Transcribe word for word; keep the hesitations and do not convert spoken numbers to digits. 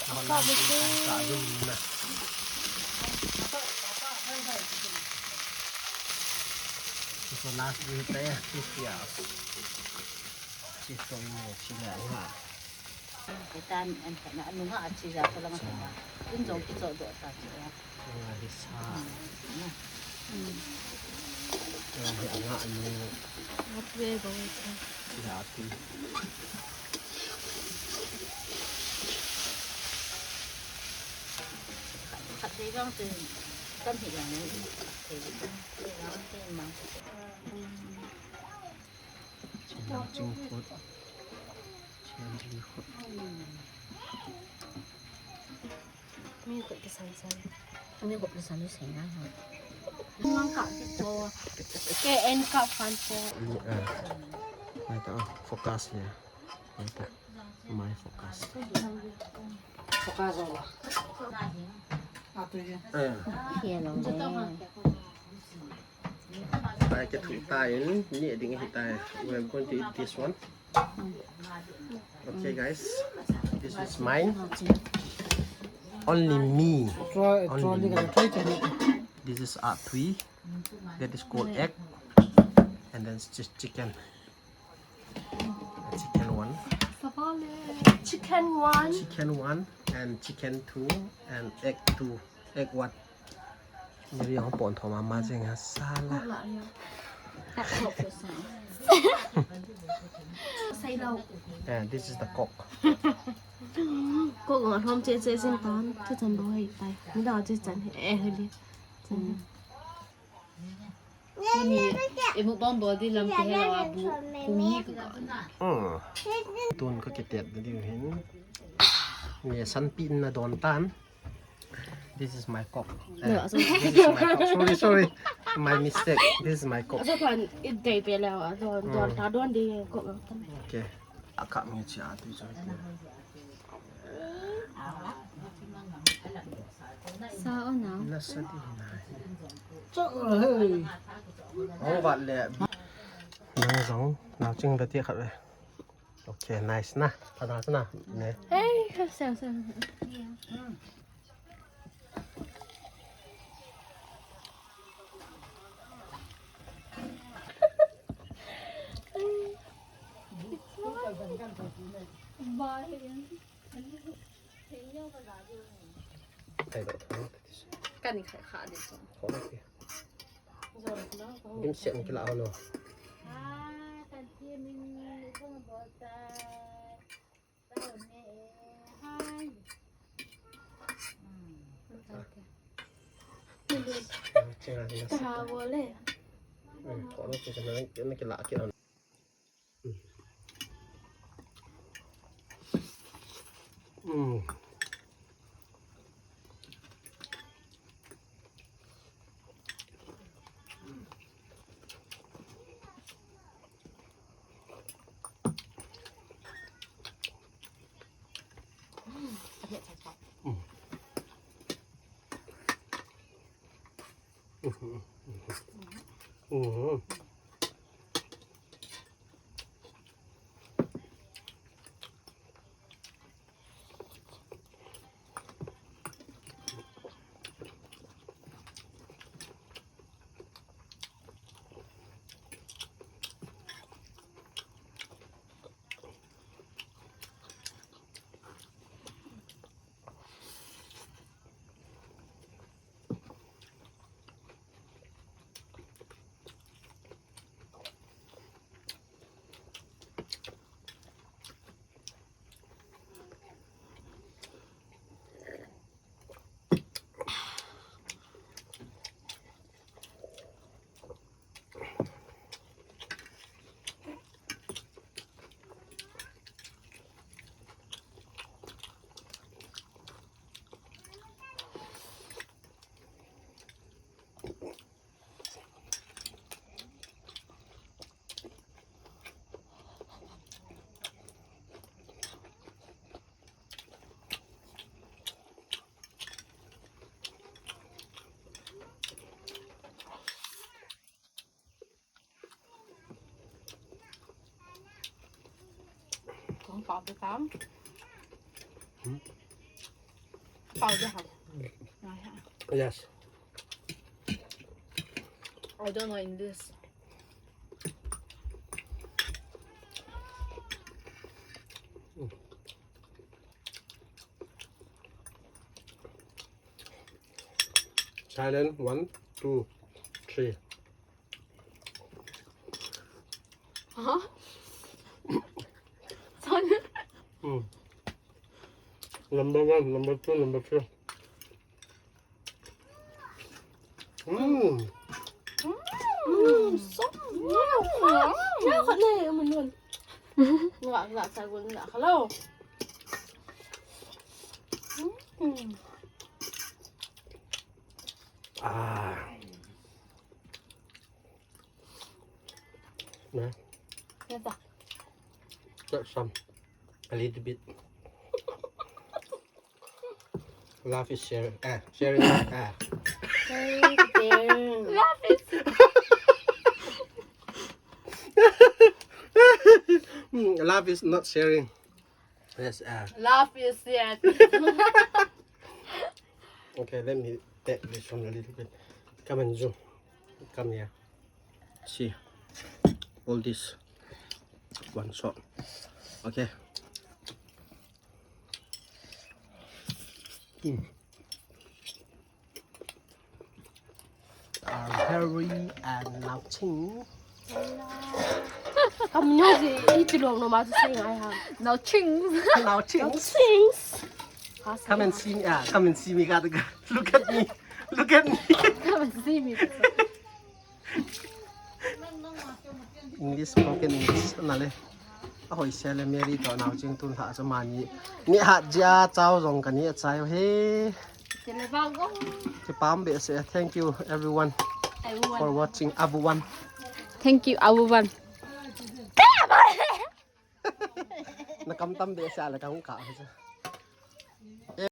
Ka ka bu te. Ka bu na. Ito last day tayo, fifty hours. Ito yung sila nga. Kita an kana anu nga achi ja ko lang kana. In jong kicho do ta chu. Nga hi sa. Nga hi anga anu. Nga pi go. Sila ati. Khat dei vang chu kan hi yang ni. Khat dei vang chu mang. Changing khut. Changing khut. Mi khut kisan san. Ani khut kisan ni sen nai ha. Mang ka ti po. Ke en ka fan po. Ani, ah. Mai ta, oh, focus here. Mai ta. My focus. Focus over. Ah, tu ye. Eh. Here long. Pai ke thu ta in, ni ding hi ta. We are going to eat this one. Okay, guys, this is mine. Only me. Try, try, try. This is atui. That is called egg. And then it's just chicken. A chicken one. Chicken one. Chicken one and chicken two and egg two. Egg one. Ni ri hong pon thoma ma jing ha sala. Sai lo. Yeah, this is the cock. Cock ngal hom che che sin tan. Che chan bo hai pai. Ni da che chan he eh li. Chan. Tuni, e mukbang bol di lam kihel a bu, bu ni ka ka. Hmm. Tun ka kitet na diu hin. Ni sanpi na don tan. This is my cock. Eh, this is my cock. Sorry, sorry. My mistake. This is my cock. Asa khan, i dei pe le, don, don ta don di cock. Okay. Aka mi chi a tu so. Sa o na. Nasa di na. Chok o he. Hong vat le. Nang jong, nao ching ve ti khat ve. Okay, nice na. Tha na na. Ne. Hey, sa sa. Bye. Kan khai kha di so. Dim sian kila ho lo. Ah, kan ti min ni ko bol ta. Ta ne hai. Chinga ni. Ta bol le. Hmm, ko lo ki na kila ki. Kong pa pe tam. Hmm? Powder hao. Yes. I don't know English. Silent, one, two, three. Huh? Sorry. Mm. Number one, number two, number three. Mm. Mm, so, yeah, yeah, yeah, yeah, yeah. Ngah, ngah, sagun, ngah, hello. Mm. Ah. Nah. Ngah tak? Got some. A little bit. Love is sharing. Ah, sharing. Ah. Sharing is caring. Love is Mm, love is not sharing. Yes, ah. Love is yet. Okay, let me take this one a little bit. Come and zoom. Come here. See. All this. One shot. Okay. Mm. Are Harry and Nauching. Kamu nyo si, iti long no ma tu sing ai ha. Nauching. Nauching. Nauching. Come and see me. Ah, come and see me, God. Look at me. Look at me. Come and see me. English, broken English, na le. Ahoi se le Mary to Nauching tun tha cha mani. Ni hat jia chao jong kani a chai he. Kipam behseh. Thank you everyone for watching. Everyone. Thank you, everyone. Na kam tam behseh le ka hung ka.